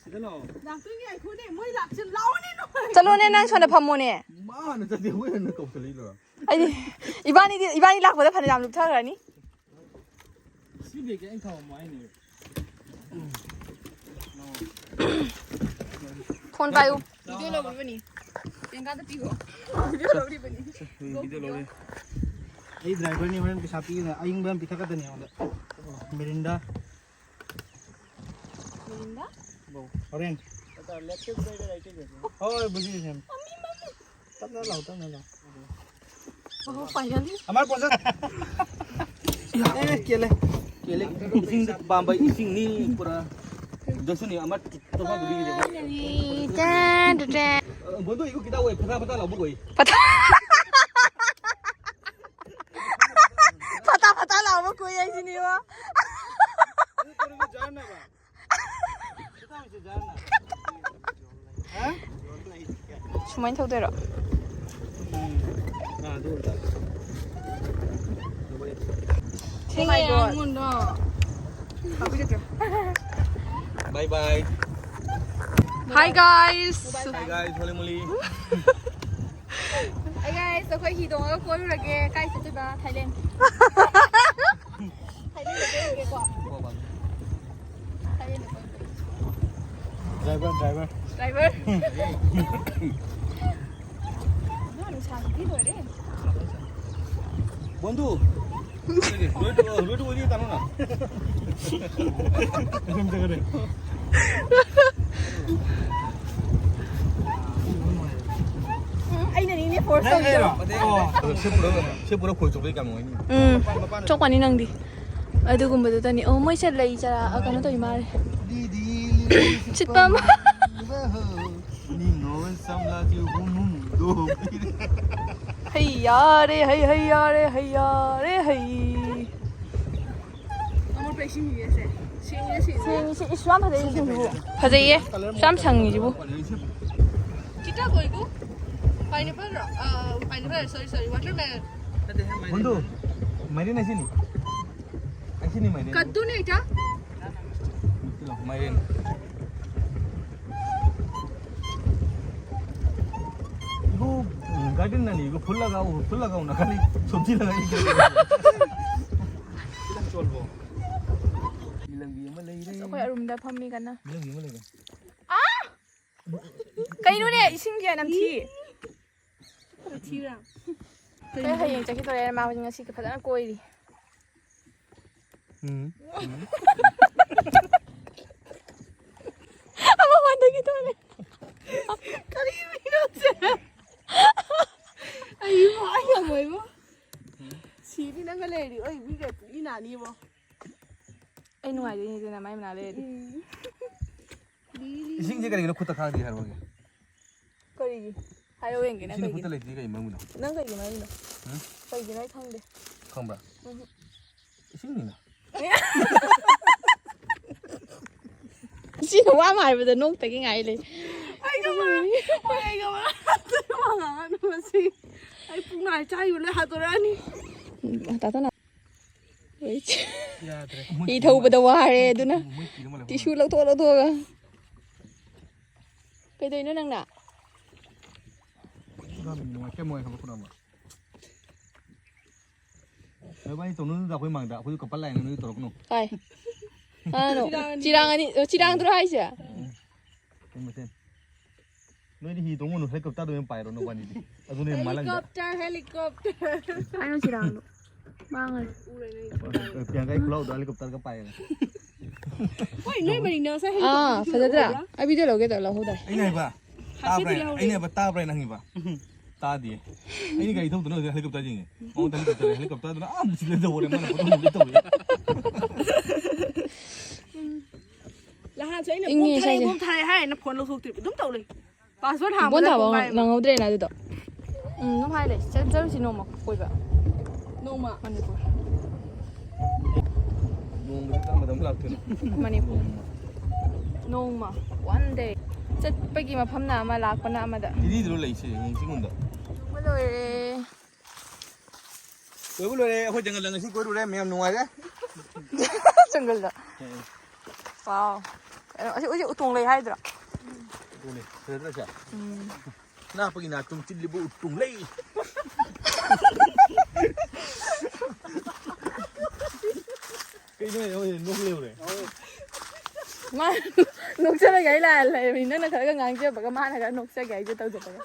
ꯁꯤꯗ ꯂꯥꯛꯑꯣ꯫ ꯂꯥꯛꯇꯣꯏꯅꯦ, ꯉꯥꯏꯈꯣꯅꯦ, ꯃꯣꯏ ꯂꯥꯛꯁꯦ, ꯂꯥꯛꯑꯣꯅꯦ, ꯅꯣꯏ꯫ ꯆꯠꯂꯣꯅꯦ, ꯅꯪ ꯁꯣꯝꯗ ꯐꯝꯃꯣꯅꯦ꯫ ꯃꯥꯅ ꯆꯠꯇꯦ, ꯑꯩꯈꯣꯏ ꯍꯟꯅ ꯀꯧꯁꯜꯂꯛꯏꯗꯣ꯫ ꯑꯩꯗꯤ ꯏꯕꯥꯅꯤꯗꯤ, ꯏꯕꯥꯅꯤ ꯂꯥꯛꯄꯗ ꯐꯅꯌꯥꯝ ꯂꯨꯞꯊꯈ꯭ꯔꯅꯤ꯫ ꯁꯤ ꯕꯦꯒꯁꯦ ꯑꯩꯅ ꯊꯝꯃꯝꯃꯣ ꯍꯥꯏꯅꯦ꯫ ꯐꯣꯟ ꯄꯥꯏꯌꯨ꯫ ꯚꯤꯗꯤꯑꯣ ꯂꯧꯔꯤꯕꯅꯤ꯫ ꯄꯤꯌꯣ꯫ ꯚꯤꯗꯤꯑꯣ ꯂꯧꯔꯤꯕꯅꯤ꯫ ꯚꯤꯗꯤꯑꯣ ꯂꯧꯔꯤ꯫ ꯑꯩ ꯗ꯭ꯔꯥꯏꯚꯔꯅꯤ, ꯍꯣꯔꯦꯟ ꯄꯩꯁꯥ ꯄꯤꯒꯅꯤ꯫ ꯑꯌꯤꯡꯕ ꯌꯥꯝ ꯄꯤꯊꯛꯀꯗꯅꯤ ꯑꯩꯉꯣꯟꯗ꯫ ꯃꯤꯔꯤꯟꯗꯥ꯫ ꯃꯤꯔꯤꯟꯗꯥ? ꯍꯣꯔꯦꯟ꯫ ꯍꯣꯏ, ꯍꯣꯏ, ꯕꯨꯖꯤꯔꯦ, ꯁꯦꯝ꯫ ꯇꯞꯅ ꯂꯥꯎ, ꯇꯞꯅ ꯂꯥꯎ꯫ Oh, finally. আমাৰ পঞ্চাছ। এ, কেলে? কেলে? ইচিং বাম্বাই ইচিং নি পুৰা। দশনি আমাৰ টোপা গুৰি গিয়ে। Finally, ten, ten. বন্ধু, ইগো কিতা কৈ, ফটা ফটা লাভ কৈ। ꯐꯇꯥ ꯐꯇꯥ ꯂꯥꯎꯕ ꯀꯨꯏ ꯍꯥꯏꯁꯤꯅꯦꯕ꯫ ꯁꯨꯃꯥꯏꯅ ꯊꯧꯗꯣꯏꯔꯣ? ꯊꯦꯡꯉꯦ꯫ ꯕꯥꯏ ꯕꯥꯏ꯫ Hi guys. Hi guys, Holi ꯃꯣꯂꯤ꯫ Hi guys, ꯑꯩꯈꯣꯏ ꯍꯤ ꯇꯣꯡꯉꯒ ꯀꯣꯏꯔꯨꯔꯒꯦ꯫ ꯀꯥꯏ ꯆꯠꯇꯣꯏꯕ? Thailand. Thailand ꯀꯣꯏꯔꯨꯒꯦꯀꯣ꯫ Thailand ꯀꯣꯏꯔꯨꯒꯦ꯫ Driver, driver. Driver. ꯏꯃꯥ, ꯅꯨꯡꯁꯥꯁꯤꯗꯤ ꯂꯣꯏꯔꯦ꯫ বন্ধু, রোহিত, রোহিত ওদিকে টানো না। এরকম জায়গা নেই। ꯎꯝ, ꯑꯩꯅꯅꯤꯅꯦ force ꯇꯧꯔꯤꯗꯣ꯫ ꯁꯤ ꯄꯨꯔꯥ, ꯁꯤ ꯄꯨꯔꯥ ꯈꯣꯏ ꯆꯣꯞꯄꯩ ꯀꯥꯡꯉꯣ ꯑꯩꯅꯤ꯫ ꯎꯝ, ꯆꯣꯞꯀꯅꯤ ꯅꯪꯗꯤ꯫ ꯑꯗꯨꯒꯨꯝꯕꯗꯨꯗꯅꯤ꯫ ꯑꯣ, ꯃꯣꯏꯁꯦ ꯂꯩ ꯆꯔꯥ, ꯑ, ꯀꯩꯅꯣ ꯇꯧꯔꯤ ꯃꯥꯜꯂꯦ꯫ ꯁꯤꯠꯄ ꯑꯃ꯫ ꯅꯤꯡꯉꯣꯜ ꯁꯝꯂꯥꯁꯤ ꯍꯨꯝ ꯍꯨꯝ ꯗꯣ꯫ ꯍꯩ ꯌꯥꯔꯦ, ꯍꯩ, ꯍꯩ ꯌꯥꯔꯦ, ꯍꯩ ꯌꯥꯔꯦ, ꯍꯩ꯫ ꯑꯃꯣꯠꯄ ꯏꯁꯤꯡꯁꯦ ꯁꯦꯡꯉꯦ, ꯁꯦꯡꯉꯦ꯫ ꯁꯦꯡꯉꯤ, ꯁꯦꯡꯉꯤ꯫ ꯏꯁ, ꯌꯥꯝ ꯐꯖꯩ ꯏꯁꯤꯡꯁꯤꯕꯨ꯫ ꯐꯖꯩꯌꯦ꯫ ꯌꯥꯝ ꯁꯪꯉꯤ ꯁꯤꯕꯨ꯫ ꯀꯤꯇꯥ ꯀꯣꯏꯒꯨ? Pineapple ꯔꯣ? ꯑ, pineapple, sorry, sorry, watermelon꯫ ꯕꯟꯙꯨ, ꯃꯥꯏꯔꯦꯟ ꯑꯁꯤꯅꯤ꯫ ꯑꯁꯤꯅꯤ ꯃꯥꯏꯔꯦꯟ꯫ ꯀꯠꯇꯨꯅꯦ ꯏꯇꯥ꯫ ꯃꯥꯏꯔꯦꯟ꯫ वो गार्डन ना नहीं, वो फूल लगाओ, फूल लगाओ ना, खाली सब्जी लगाई। ꯂꯝꯕꯤ ꯑꯃ ꯂꯩꯔꯦ꯫ ꯑꯩꯈꯣꯏ ꯑꯔꯨꯝꯗ ꯐꯝꯃꯤ ꯀꯟꯅ꯫ ꯂꯝꯕꯤ ꯑꯃ ꯂꯩꯔꯦ꯫ ꯑꯥ! ꯀꯩꯅꯣꯅꯦ, ꯏꯁꯤꯡꯁꯦ ꯅꯝꯊꯤ꯫ ꯊꯤꯕ꯭ꯔꯥ? ꯑꯩꯈꯣꯏ ꯍꯌꯦꯡ ꯆꯠꯈꯤꯗꯣꯔꯦ, ꯃꯥ ꯍꯧꯖꯤꯛ ꯉꯁꯤ ꯐꯖꯅ ꯀꯣꯏꯔꯤ꯫ ꯎꯝ꯫ ꯑꯃ ꯋꯥꯟꯗꯒꯤ ꯊꯣꯛꯂꯦ꯫ ꯀꯔꯤꯅꯣ ꯁꯦ? ꯑꯩ, ꯑꯩ ꯌꯥꯝ ꯂꯣꯏꯕꯣ꯫ ꯁꯤꯗꯤ ꯅꯪꯒ ꯂꯩꯔꯗꯤ ꯑꯩ ꯃꯤꯒ ꯄꯨꯛꯅꯤ ꯅꯥꯅꯤꯕꯣ꯫ ꯑꯩ ꯅꯨꯡꯉꯥꯏꯗꯣꯏꯅꯤꯗꯅ ꯃꯥꯏ ꯃꯅꯥꯛ ꯂꯩꯔꯗꯤ꯫ ꯏꯁꯤꯡꯁꯦ ꯀꯔꯤꯒꯤꯅꯣ ꯈꯨꯠꯇ ꯈꯥꯡꯗꯦ ꯍꯥꯏꯔꯣ ꯍꯧꯖꯤꯛ? ꯀꯔꯤꯒꯤ? ꯍꯥꯏꯔꯣ ꯌꯦꯡꯒꯦ ꯅꯪ ꯏꯁꯤꯡ ꯈꯨꯠꯇ ꯀꯩꯒꯤꯅꯣ? ꯂꯩꯇ꯭ꯔꯤ ꯀꯩ ꯃꯔꯝꯒꯤꯅꯣ? ꯅꯪ ꯀꯩꯒꯤ ꯃꯔꯝꯒꯤꯅꯣ? ꯎꯝ? ꯀꯩꯒꯤꯅꯣ ꯑꯩ ꯈꯪꯗꯦ꯫ ꯈꯪꯕ꯭ꯔꯥ? ꯎꯝ꯫ ꯏꯁꯤꯡꯅꯤꯅ꯫ ꯁꯤꯅ ꯋꯥ ꯑꯃ ꯍꯥꯏꯕꯗ ꯅꯣꯛꯇꯒꯤ ꯉꯥꯏ ꯂꯩ꯫ ꯑꯩꯒ ꯃꯔꯛ-, ꯑꯩꯒ ꯃꯔꯛ-, ꯃꯁꯤ ꯑꯩ ꯄꯨꯡ ꯅꯥꯏ ꯆꯥꯏꯌꯨ ꯂꯣꯏ ꯍꯥꯠꯇꯣꯔꯛꯑꯅꯤ꯫ ꯎꯝ, ꯇꯥꯇꯣꯟꯅ꯫ ꯌꯥꯗ꯭ꯔꯦ꯫ ꯏ ꯊꯧꯕꯗ ꯋꯥꯔꯦ ꯑꯗꯨꯅ꯫ ꯃꯣꯏ ꯀꯤꯅꯣ ꯃꯥꯜꯂꯦ꯫ ꯇꯤꯁꯨ ꯂꯧꯊꯣꯛ ꯂꯧꯊꯣꯛꯑꯒ꯫ ꯀꯩꯗꯧꯔꯤꯅꯣ ꯅꯪꯅ? ꯅꯨꯡꯉꯥꯏꯇꯦ ꯃꯣꯏ ꯊꯕꯛ ꯈꯨꯅꯥꯃ꯫ ꯅꯕꯥꯅꯤ ꯇꯧꯅꯨꯗ ꯑꯩꯈꯣꯏ ꯃꯥꯡꯗ, ꯑꯩꯈꯣꯏꯁꯨ ꯀꯞꯄ ꯂꯥꯛꯑꯦ, ꯅꯣꯏꯁꯨ ꯇꯧꯔꯛꯀꯅꯨ꯫ ꯀꯥꯏ? ꯀꯅꯥꯅꯣ? ꯆꯤꯔꯥꯡ ꯑꯅꯤ, ꯑ, ꯆꯤꯔꯥꯡꯗꯨꯔꯣ ꯍꯥꯏꯁꯦ? ꯎꯝ꯫ ꯀꯩ ꯃꯊꯦꯜ? ꯅꯣꯏꯗꯤ ꯍꯤ ꯇꯣꯡꯉꯨꯅꯨ, helicopterꯗ ꯑꯣꯏꯅ ꯄꯥꯏꯔꯣ ꯅꯕꯥꯅꯤꯗꯤ꯫ ꯑꯗꯨꯅ ꯍꯦꯟꯅ ꯃꯥꯜꯍꯟꯗ꯫ Helicopter, helicopter꯫ ꯍꯥꯏꯅꯣ ꯆꯤꯔꯥꯡꯗꯣ꯫ ꯃꯥꯡꯉꯦ꯫ ꯄ꯭ꯔꯤꯌꯥꯡꯀꯥꯒꯤ ꯈꯨꯂꯥꯎꯗꯣ helicopterꯒ ꯄꯥꯏꯔꯦ꯫ ꯍꯣꯏ, ꯅꯣꯏ ꯃꯔꯤꯡꯅ ꯉꯁꯥꯏ ꯑꯥ, helicopter ꯐꯖꯗ꯭ꯔꯥ? ꯎꯕ꯭ꯔꯥ? ꯑꯩ video ꯂꯧꯒꯦ ꯇꯧꯔ ꯂꯧꯍꯧꯗꯥꯏ꯫ ꯑꯩꯅ ꯍꯥꯏꯕ, ꯍꯥꯏꯐꯦꯠꯇꯤ ꯇꯥꯕ꯭ꯔꯥ? ꯂꯧꯍꯧꯗꯦ꯫ ꯑꯩꯅ ꯍꯥꯏꯕ, ꯇꯥꯕ꯭ꯔꯥ ꯍꯥꯏꯅ ꯍꯪꯉꯤꯕ? ꯇꯥꯗꯤꯌꯦ꯫ ꯑꯩꯅ ꯒꯥꯔꯤ ꯊꯧꯗꯅ ꯍꯧꯖꯤꯛ helicopter ꯌꯦꯡꯉꯦ꯫ ꯃꯉꯣꯟꯗ helicopter, helicopterꯗꯨꯅ ꯑꯥ ꯃꯆꯤꯟꯗ ꯇꯧꯔꯦ, ꯃꯥꯅ ꯄꯣꯠ ꯑꯃ ꯇꯧꯋꯦ꯫ ꯅꯍꯥꯟꯁꯨ ꯑꯩꯅ ꯏꯪꯉꯦ ꯕꯣꯝ ꯊꯥꯔꯛꯑꯦ, ꯁ꯭ꯋꯥꯏꯁꯦ꯫ ꯕꯣꯝ ꯊꯥꯔꯛꯑꯦ ꯍꯥꯏ, ꯅ phone ꯂꯧꯊꯣꯛꯇ꯭ꯔꯤꯕ ꯑꯗꯨꯝ ꯇꯧ ꯂꯩ꯫ Password ꯕꯣꯟ ꯍꯥꯡꯕꯗ ꯊꯥꯕ ꯄꯨꯡ ꯉꯥꯏ ꯑꯃ꯫ ꯅꯪꯍꯧꯗ꯭ꯔꯦꯅ ꯑꯗꯨꯗꯣ꯫ ꯎꯝ, ꯑꯗꯨꯝ ꯍꯥꯏ ꯂꯩ꯫ ꯆꯠ-, ꯆꯠꯂꯨꯁꯤ ꯅꯣꯡꯃ ꯀꯣꯏꯕ꯫ ꯅꯣꯡꯃ? ꯃꯅꯤꯄꯨꯔ꯫ ꯅꯣꯡꯃꯁꯦ ꯀꯔꯝꯕꯗ ꯑꯃꯨꯛ ꯂꯥꯛꯇꯣꯏꯅꯣ? ꯃꯅꯤꯄꯨꯔ꯫ ꯅꯣꯡꯃ꯫ One day꯫ ꯆꯠꯄꯒꯤ ꯃꯐꯝꯅ ꯑꯃ, ꯂꯥꯛꯄꯅ ꯑꯃꯗ꯫ ꯖꯤꯔꯤꯗꯨꯔꯣ ꯂꯩꯁꯦ, ꯍꯌꯦꯡ ꯆꯤꯡꯒꯨꯝꯗ꯫ ꯂꯣꯏꯔꯦ꯫ ꯀꯣꯏꯕ ꯂꯣꯏꯔꯦ, ꯑꯩꯈꯣꯏ ꯖꯪꯒꯜꯗ ꯉꯁꯤ ꯀꯣꯏꯔꯨꯔꯦ, ꯃꯌꯥꯝ ꯅꯨꯡꯉꯥꯏꯔꯦ꯫ ꯖꯪꯒꯜꯗ? ꯎꯝ꯫ Wow꯫ ꯀꯩꯅꯣ, ꯑꯁꯤ, ꯑꯁꯤ ꯎꯇꯣꯡ ꯂꯩ ꯍꯥꯏꯗ꯭ꯔꯣ? ꯑꯗꯨꯅꯦ, ꯐꯖꯗ꯭ꯔꯥ ꯁꯦ? ꯎꯝ꯫ ꯅꯥꯞꯄꯒꯤ ꯅꯥꯇꯨꯝ ꯆꯤꯜꯂꯤꯕꯨ ꯎꯇꯣꯡ ꯂꯩ꯫ ꯀꯩꯅꯣ, ꯅꯣꯛ ꯂꯩꯔꯦ꯫ ꯃꯥ ꯅꯣꯛꯆꯔꯒ ꯑꯩ ꯂꯥꯛꯑ ꯂꯩꯔꯝꯃꯤ꯫ ꯅꯪꯅ ꯈꯔꯒ ꯉꯥꯡꯖꯕꯒ ꯃꯥꯅ ꯈꯔ ꯅꯣꯛꯆꯒꯦ ꯍꯥꯏꯁꯦ ꯇꯧꯖꯕꯒ꯫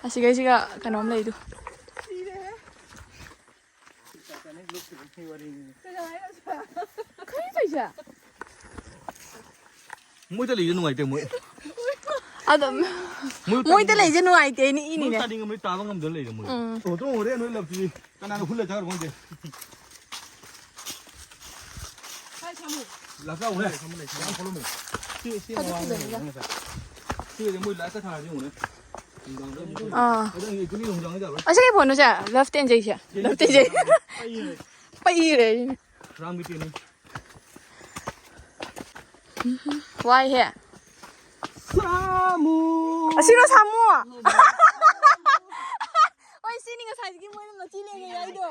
ꯑꯁꯤꯒꯩꯁꯤꯒ ꯀꯩꯅꯣꯝ ꯂꯩꯗꯨ꯫ ꯀꯩꯅꯣ ꯍꯥꯏꯔꯤꯁꯦ? ꯃꯣꯏꯗ ꯂꯩꯕ ꯅꯨꯡꯉꯥꯏꯇꯦ ꯃꯣꯏ꯫ ꯑꯗꯣ ꯃꯣꯏꯗ ꯂꯩꯁꯦ ꯅꯨꯡꯉꯥꯏꯇꯦ, ꯑꯩꯅ ꯏꯅꯤꯅꯦ꯫ ꯇꯥꯅꯤꯡꯉꯕꯅꯤ, ꯇꯥꯕ ꯉꯝꯗꯅ ꯂꯩꯔꯦ ꯃꯣꯏ꯫ ꯎꯝ꯫ ꯑꯣ, ꯇꯣ ꯍꯣꯔꯦꯟ ꯅꯣꯏ ꯂꯞꯇꯨꯗꯤ ꯀꯅꯥꯅ ꯍꯨꯜꯂ ꯆꯥꯈ꯭ꯔꯕ ꯈꯪꯗꯦ꯫ ꯂꯥꯛꯆꯥꯎꯅꯦ꯫ ꯌꯥꯝ ꯐꯠꯂꯝꯃꯦ꯫ ꯁꯤ, ꯁꯤ ꯐꯗꯤ ꯃꯃꯥꯡꯗ ꯐꯖꯩꯗ꯫ ꯂꯩꯕꯅꯦ ꯉꯁꯥꯏ꯫ ꯁꯤꯗꯤ ꯃꯣꯏ ꯂꯥꯏꯠꯀ ꯊꯥꯔꯗꯤ ꯌꯦꯡꯉꯨꯅꯦ꯫ ꯅꯨꯡꯗꯥꯡꯗ ꯌꯦꯡꯉꯨꯅꯦ꯫ ꯑꯥ꯫ ꯑꯗꯣ ꯍꯌꯦꯡ ꯏꯇꯨꯅꯤ ꯅꯨꯡꯗꯥꯡꯗ ꯌꯥꯔꯣꯏ꯫ ꯑꯁꯤ ꯀꯩ ꯐꯣꯟꯅꯣ ꯁꯦ? ꯂꯞ ꯇꯦꯟꯖꯩꯁꯦ? ꯂꯞ ꯇꯦꯟꯖꯩ꯫ ꯄꯩꯔꯦ꯫ ꯄꯩꯔꯦ꯫ ꯔꯥꯝꯒꯤ ꯇꯦꯟꯅꯤ꯫ ꯋꯥꯏꯍꯦ꯫ ꯁꯥꯃꯨ꯫ ꯑꯁꯤꯔꯣ ꯁꯥꯃꯨ? ꯍꯣꯏ, ꯁꯤꯅꯤ ꯉꯁꯥꯏꯗꯒꯤ ꯃꯣꯏꯅ ꯃꯆꯤ ꯂꯦꯡꯉꯦ ꯍꯥꯏꯗꯣ꯫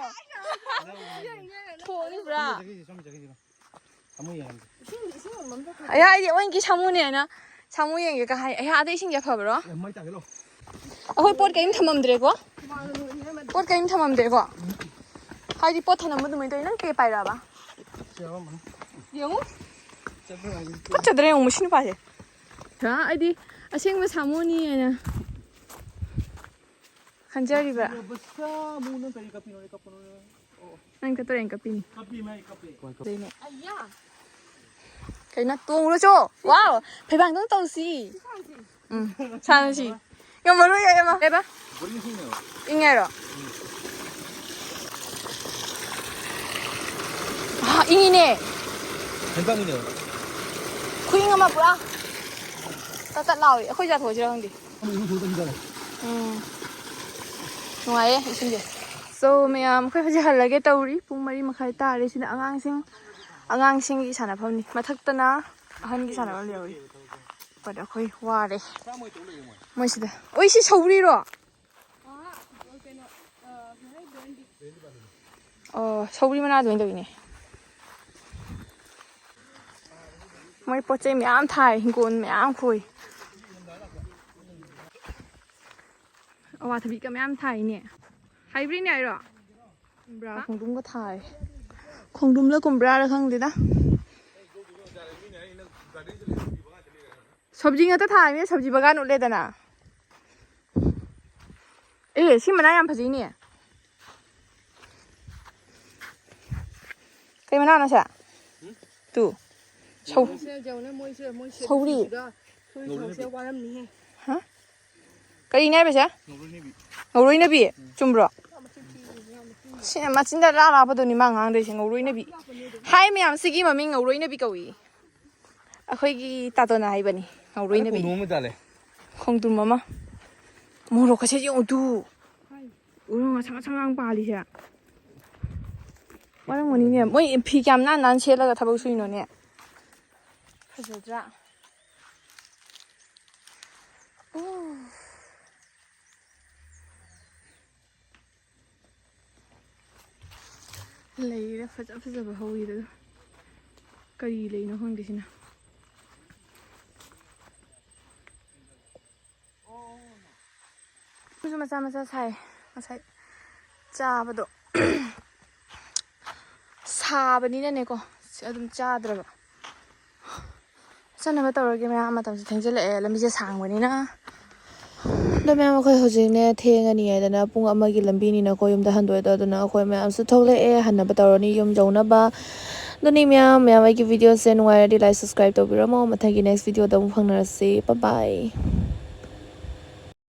ꯊꯣꯛꯑꯅꯤ ꯄꯨꯔꯥ꯫ ꯁꯥꯃꯨ ꯌꯦꯡꯍꯟꯒꯦ꯫ ꯑꯩ ꯍꯥꯏꯗꯤ ꯑꯣꯏꯟꯒꯤ ꯁꯥꯃꯨꯅꯦꯅ ꯁꯥꯃꯨ ꯌꯦꯡꯒꯦ ꯀ ꯍꯥꯏ꯫ ꯑꯩꯍꯥ, ꯑꯗ ꯏꯁꯤꯡꯁꯦ ꯐꯕ꯭ꯔꯣ? ꯑꯦ, ꯃꯩ ꯇꯥꯒꯦ ꯂꯥꯎ꯫ ꯑꯩꯈꯣꯏ ꯄꯣꯠ ꯀꯔꯤꯝ ꯊꯝꯃꯝꯗ꯭ꯔꯦꯀꯣ? ꯄꯣꯠ ꯀꯔꯤꯝ ꯊꯝꯃꯝꯗ꯭ꯔꯦꯀꯣ? ꯍꯥꯏꯗꯤ ꯄꯣꯠ ꯊꯝꯃꯝꯕ ꯑꯗꯨꯃꯥꯏꯅ ꯇꯧꯋꯤ꯫ ꯅꯪ ꯀꯩ ꯄꯥꯏꯔꯛꯑꯕ? ꯌꯦꯡꯉꯨ꯫ ꯆꯠꯄ ꯅꯨꯡꯉꯥꯏꯅꯤ꯫ ꯐꯠꯖꯗ꯭ꯔꯦ ꯌꯦꯡꯉꯨ, ꯃꯁꯤ ꯅꯨꯄꯥꯁꯦ꯫ ꯍꯥ, ꯑꯩꯗꯤ ꯑꯁꯦꯡꯕ ꯁꯥꯃꯨꯅꯤ ꯍꯥꯏꯅ ꯈꯟꯖꯔꯤꯕ꯫ ꯁꯥꯃꯨ, ꯅꯪ ꯀꯔꯤ ꯀꯞꯄꯤꯅꯣ? ꯑꯩ ꯀꯞꯄꯅꯣ? ꯑꯣ꯫ ꯅꯪ ꯀꯞꯇꯣꯔꯦ, ꯑꯩꯅ ꯀꯞꯄꯤꯅꯤ꯫ ꯀꯞꯄꯤ, ꯃꯥ ꯑꯩ ꯀꯞꯄꯤ꯫ ꯀꯩꯅꯣ? ꯀꯩꯅꯣ? ꯇꯣꯡꯉꯨꯔꯣ ꯆꯣ꯫ ꯋꯥꯎ! ꯐꯩꯕꯥꯡꯗꯧ ꯇꯧꯁꯤ꯫ ꯎꯝ, ꯁꯥꯟꯅꯁꯤ꯫ ꯉꯝꯃꯔꯣꯏ ꯑꯩ ꯑꯃ꯫ ꯀꯩꯕ? ꯕꯣꯔꯤꯡ ꯆꯨꯏꯅꯦꯕ꯫ ꯏꯪꯉꯦ ꯍꯥꯏꯔꯣ? ꯑꯥ, ꯏꯪꯉꯤꯅꯦ꯫ ꯍꯦꯟꯄꯝꯃꯤꯅꯦꯕ꯫ ꯈꯨꯏꯪ ꯑꯃ ꯄꯨꯔꯥ ꯇꯠ ꯇꯠ ꯂꯥꯎꯔꯤ꯫ ꯑꯩꯈꯣꯏ ꯖꯥ ꯊꯣꯛꯑꯁꯤꯔ ꯈꯪꯗꯦ꯫ ꯎꯝ꯫ ꯅꯨꯡꯉꯥꯏꯌꯦ ꯏꯁꯤꯡꯁꯦ꯫ So, ꯃꯌꯥꯝ, ꯑꯩꯈꯣꯏ ꯍꯧꯖꯤꯛ ꯍꯜꯂꯒꯦ ꯇꯧꯔꯤ꯫ ꯄꯨꯡ ꯃꯔꯤ ꯃꯈꯥꯏ ꯇꯥꯔꯦ꯫ ꯁꯤꯗ ꯑꯉꯥꯡꯁꯤꯡ, ꯑꯉꯥꯡꯁꯤꯡꯒꯤ ꯁꯥꯟꯅꯐꯝꯅꯤ꯫ ꯃꯊꯛꯇꯅ ꯑꯍꯟꯒꯤ ꯁꯥꯟꯅꯐꯝ ꯂꯩꯍꯧꯔꯤ꯫ But ꯑꯩꯈꯣꯏ ꯋꯥꯔꯦ꯫ ꯃꯣꯏꯁꯤꯗ꯫ ꯑꯣꯏ, ꯁꯤ ꯁꯧꯒ꯭ꯔꯤꯔꯣ? ꯑꯣ, ꯁꯧꯒ꯭ꯔꯤ ꯃꯅꯥꯗꯣ ꯑꯣꯏꯅ ꯇꯧꯋꯤꯅꯦ꯫ ꯃꯣꯏ ꯄꯣꯠ ꯆꯩ ꯃꯌꯥꯝ ꯊꯥꯏ, ꯍꯤꯡꯒꯣꯜ ꯃꯌꯥꯝ ꯈꯣꯏ꯫ ꯑꯋꯥꯊꯕꯤꯒ ꯃꯌꯥꯝ ꯊꯥꯏꯅꯦ꯫ Hybridꯅꯦ ꯍꯥꯏꯔꯣ? ꯀꯨꯝꯕ꯭ꯔꯥ, ꯍꯥ? ꯈꯣꯡꯗ꯭ꯔꯨꯝꯒ ꯊꯥꯏ꯫ ꯈꯣꯡꯗ꯭ꯔꯨꯝꯂ ꯀꯨꯝꯕ꯭ꯔꯥꯔ ꯈꯪꯗꯦꯗ꯫ ꯁꯕꯖꯤ ꯉꯥꯛꯇ ꯊꯥꯏꯅꯦ, ꯁꯕꯖꯤ ꯕꯒꯥꯟ ꯎꯠꯂꯦꯗꯅ꯫ ꯑꯦ, ꯁꯤ ꯃꯅꯥ ꯌꯥꯝ ꯐꯖꯩꯅꯦ꯫ ꯀꯩ ꯃꯅꯥꯅꯣ ꯁꯦ? ꯇꯨ꯫ ꯁꯧ-, ꯃꯣꯏꯁꯦ ꯌꯦꯡꯉꯨꯅꯦ, ꯃꯣꯏꯁꯦ, ꯃꯣꯏꯁꯦ ꯁꯧꯒ꯭ꯔꯤ꯫ ꯁꯤꯗ ꯀꯔꯤꯅꯦ ꯍꯥꯏꯕꯁꯦ? ꯉꯧꯔꯣꯏꯅꯕꯤ꯫ ꯆꯨꯝꯕ꯭ꯔꯣ? ꯁꯤ ꯃꯆꯤꯟꯗ ꯂꯥ ꯂꯥꯛꯄꯗꯨꯅꯤ ꯃꯥ ꯉꯥꯡꯗꯣꯏꯁꯦ, ꯉꯧꯔꯣꯏꯅꯕꯤ꯫ ꯍꯥꯏ ꯃꯌꯥꯝꯁꯤꯒꯤ ꯃꯃꯤꯡ ꯉꯧꯔꯣꯏꯅꯕꯤ ꯀꯧꯏ꯫ ꯑꯩꯈꯣꯏꯒꯤ ꯇꯥꯇꯣꯅ ꯍꯥꯏꯕꯅꯤ ꯉꯧꯔꯣꯏꯅꯕꯤ꯫ ꯈꯣꯡꯗ꯭ꯔꯨꯝ ꯑꯃ꯫ ꯃꯣꯔꯣꯛ ꯀꯁꯦ ꯌꯦꯡꯉꯨ ꯇꯨ꯫ ꯎꯔꯣ, ꯉꯁꯪ ꯉꯁꯪ ꯉꯥꯡ ꯄꯥꯜꯂꯤꯁꯦ꯫ ꯋꯥꯔꯝꯒꯅꯤꯅꯦ꯫ ꯃꯣꯏ ꯐꯤ ꯀꯌꯥꯝ ꯅꯥꯟ ꯅꯥꯟ ꯁꯦꯠꯂꯒ ꯊꯕꯛ ꯁꯨꯏꯅꯣꯅꯦ꯫ ꯐꯖꯗ꯭ꯔꯥ? ꯎ꯫ ꯂꯩꯔ ꯐꯖ ꯐꯖꯕ ꯍꯧꯋꯤꯗ꯫ ꯀꯔꯤ ꯂꯩꯅꯣ ꯈꯪꯗꯦ ꯁꯤꯅ꯫ ꯁꯤꯁꯨ ꯃꯆꯥ ꯃꯆꯥ ꯁꯥꯏ꯫ ꯉꯁꯥꯏ ꯆꯥꯕꯗꯣ ꯁꯥꯕꯅꯤꯅꯅꯦꯀꯣ, ꯑꯗꯨꯝ ꯆꯥꯗ꯭ꯔꯕ꯫ ꯆꯠꯅꯕ ꯇꯧꯔꯒꯦ ꯃꯌꯥꯝ, ꯃꯇꯝꯁꯦ ꯊꯦꯡꯖꯤꯜꯂꯛꯑꯦ, ꯂꯝꯕꯤꯁꯦ ꯁꯥꯡꯕꯅꯤꯅ꯫ ꯑꯗꯣ ꯃꯌꯥꯝ, ꯑꯩꯈꯣꯏ ꯍꯧꯖꯤꯛꯅꯦ ꯊꯦꯡꯉꯅꯤ ꯍꯥꯏꯗꯅ ꯄꯨꯡ ꯑꯃꯒꯤ ꯂꯝꯕꯤꯅꯤꯅꯀꯣ ꯌꯨꯝꯗ ꯍꯟꯗꯣꯏꯗꯣ, ꯑꯗꯨꯅ ꯑꯩꯈꯣꯏ ꯃꯌꯥꯝꯁꯨ ꯊꯣꯛꯂꯛꯑꯦ ꯍꯟꯅꯕ ꯇꯧꯔꯅꯤ ꯌꯨꯝ ꯌꯧꯅꯕ꯫ ꯑꯗꯨꯅꯤ ꯃꯌꯥꯝ, ꯃꯌꯥꯝ ꯑꯩꯒꯤ videoꯁꯦ ꯅꯨꯡꯉꯥꯏꯔꯗꯤ like, subscribe ꯇꯧꯕꯤꯔꯝꯃꯣ꯫ ꯃꯊꯪꯒꯤ next videoꯗ ꯑꯃꯨꯛ ꯐꯪꯅꯔꯁꯤ꯫ Bye bye꯫